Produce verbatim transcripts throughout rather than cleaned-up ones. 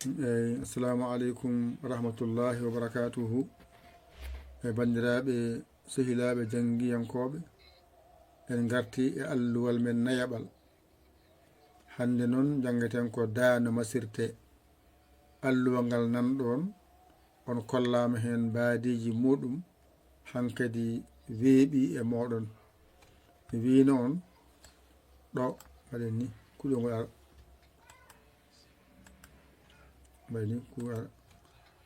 Eyi, assalamu aleykum wa rahmatullahi wa barakatuhu. E banndiraaɓe, sehilaaɓe, janngiyankooɓe, en ngarti e alluwal men nayaɓal. Hannde noon, njanngaten ko daa no masirtee. Alluwal ngal nanɗon, on kollaama heen mbaadiiji muuɗum, hankadi weeɓi e mooɗon. Mi wiino on, ɗo, mbaɗen ni, kuɗol ngol ara. Mbaɗen ni, kuɗol ara.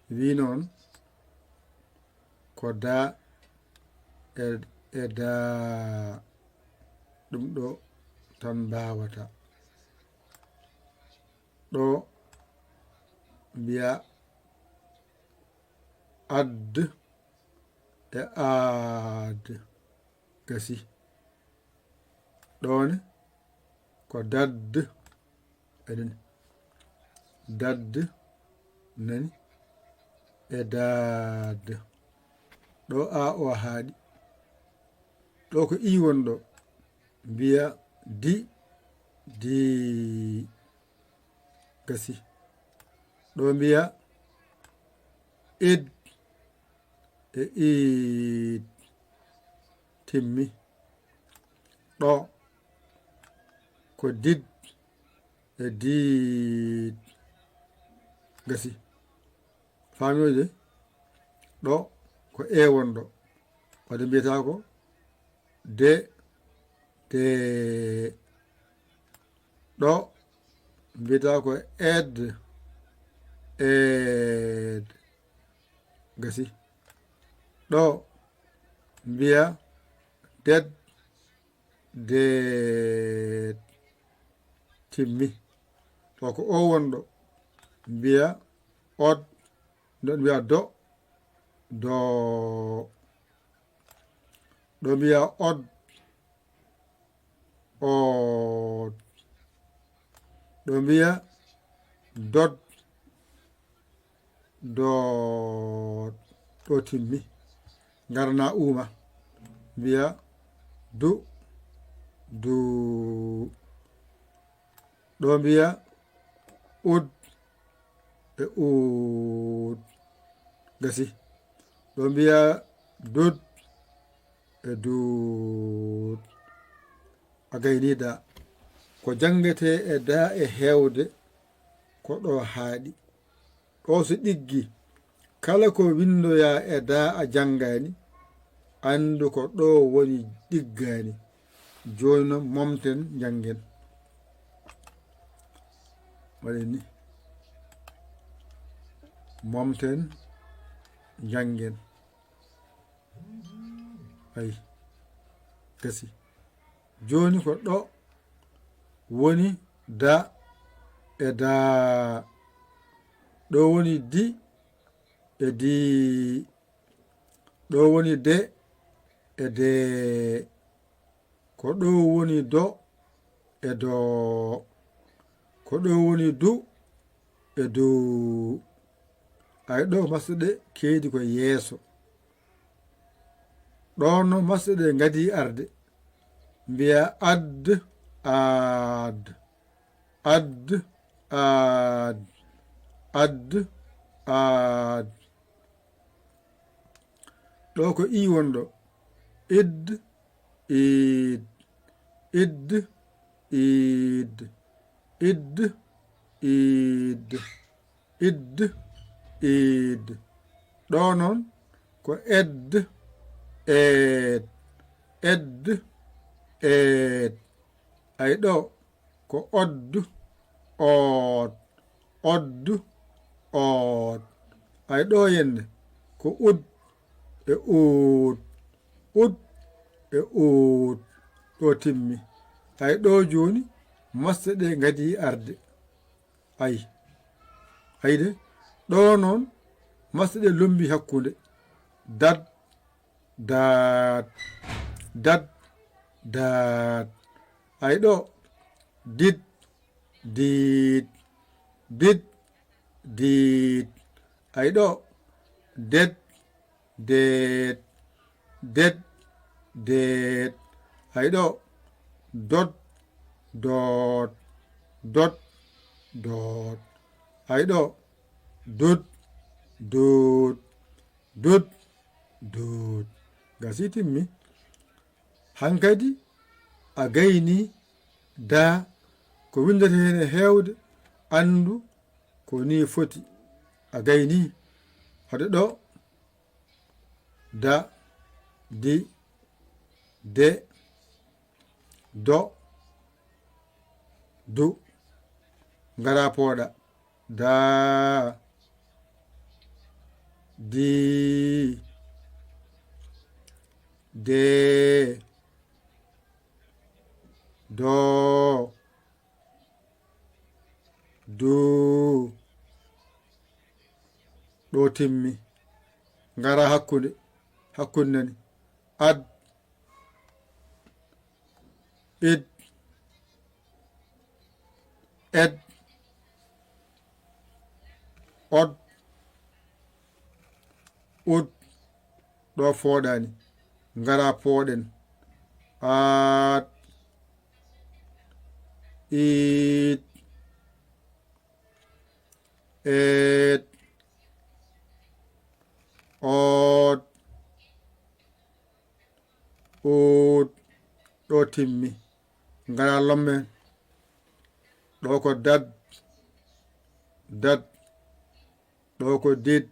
Mi wiino on, ko daa e, e daa, ɗum ɗo tan mbaawata. Ɗo mbiya ad e aad. Gasi. Ɗo ne ko dadd. Eɗen dadd nani e daad. Ɗo a o haaɗi. Ɗo ko i wonɗo. Mbiya di, di. Gasi. Ɗo mbiya id e iid. Timmi. Ɗo ko did e diid. Gasi. Faaminoyde? Ɗo ko e wonɗo. Wadde mbiyata ko de, de. Ɗo mbiyata ko ed, ed. Gasi. Ɗo mbiya ded, deet. Timmi. Ɗo ko o wonɗo. Mbiya od, ɗo mbiya do, do. Ɗo mbiya od, oot. Ɗo mbiya dot, doot. Ɗo timmi. Ngarna uuma. Mbiya du, duu. Ɗo mbiya ud e uut. Gasi. Ɗo mbiya dud e duut. A gayni daa. Ko janngetee e daa e heewde ko ɗo haaɗi. Ɗo so ɗiggi, kala ko winndoyaa e daa a janngaani, anndu ko ɗo woni ɗiggaani. Jooni noon, momten, njanngen. Waɗen ni. Momten, njanngen. Ay, gasi. Jooni ko ɗo woni da e daa. Ɗo woni di e dii. Ɗo woni de e dee. Ko ɗo woni do e doo. Ko ɗo woni du e duu. Ay ɗo masɗe keedi ko yeeso. Ɗo no masɗe ngadii arde. Mbiya ad, aad. Ad, aad. Ad, aad. Ɗo ko i wonɗo. Id, iid. Id, iid. Id, iid. Id, iid. Ɗo noon ko ed, eed. Ed, eed. Ay ɗo ko odd, oot. Odd, oot. Ay ɗo yenne ko ud e uut. Ud e uut. Ɗo timmi. Ay ɗo jooni masɗe ɗe ngadii arde. Ay. Ay de. Ɗo noon masɗe ɗe lombi hakkunde. Dad, daat. Dad, daat. Ay ɗo. Dit, diit. Dit, diit. Ay ɗo. Det, deet. Det, deet. Ay ɗo. Dot, doot. Dot, doot. Ay ɗo. Dut, dut, dut, dut. Gasi, timmi. Hankadi a gayni da, ko winndata heen e heewde, anndu ko nii foti. A gayni. Hoɗe ɗo, da, di, de, do, du. Ngara pooɗa. Da, di, de, do, du. Ɗo timmi. Ngara hakkunde. Hakkunde nani. Ad, id, ed, od, ud. Ɗo fooɗaani. Ngara pooɗen. Aat, iit, eet, oot, uut. Ɗo timmi. Ngara lomme. Ɗo ko dad, dad. Ɗo ko dit.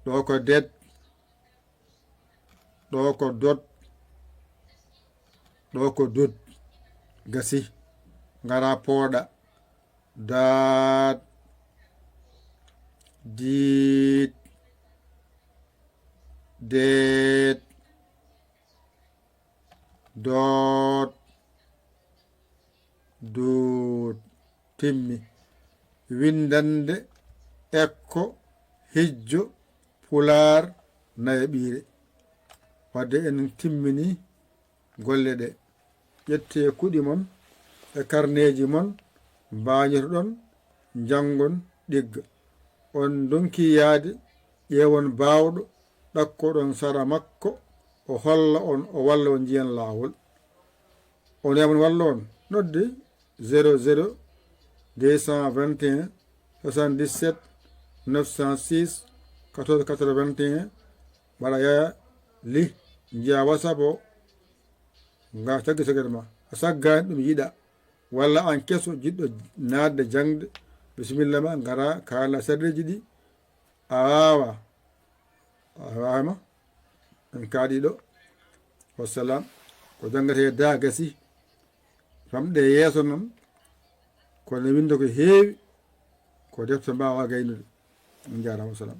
Ɗo ko det. Ɗo ko dot. Ɗo ko dut. Gasi. Ngara pooɗa. Daat. Diit. Deet. Doot. Duut. Timmi. Winndannde, ekko, hijjo, pulaar, nayaɓiire. Wadde en timmini golle ɗe. Ƴettee kuɗi mon e karneeji mon, mbaañotoɗon, njanngon, ɗigga. On ndonki yaade, ƴeewon baawɗo, ɗakkoɗon sara makko, o holla on, o walla on, njiyan laawol. On yamon walla on, nodde zéro zéro deux cent vingt et un soixante-dix-sept neuf cent six quatorze quatre-vingt-un, mbaɗa yaya li, njiya WhatsApp o, nga taggi secret ma. A saggaani ɗum yiɗa, walla an keso jiɗɗo naatde jaŋde, bisimilla ma, ngara kaala sarɗeeji ɗi, a waawa, a waawama, en kaaɗi ɗo. Wassalam. Ko janngatee da gasi, famɗe yeeso noon, kono winnda ko heewi, ko defte mbaawa gaynude. On njaaraama, wassalam.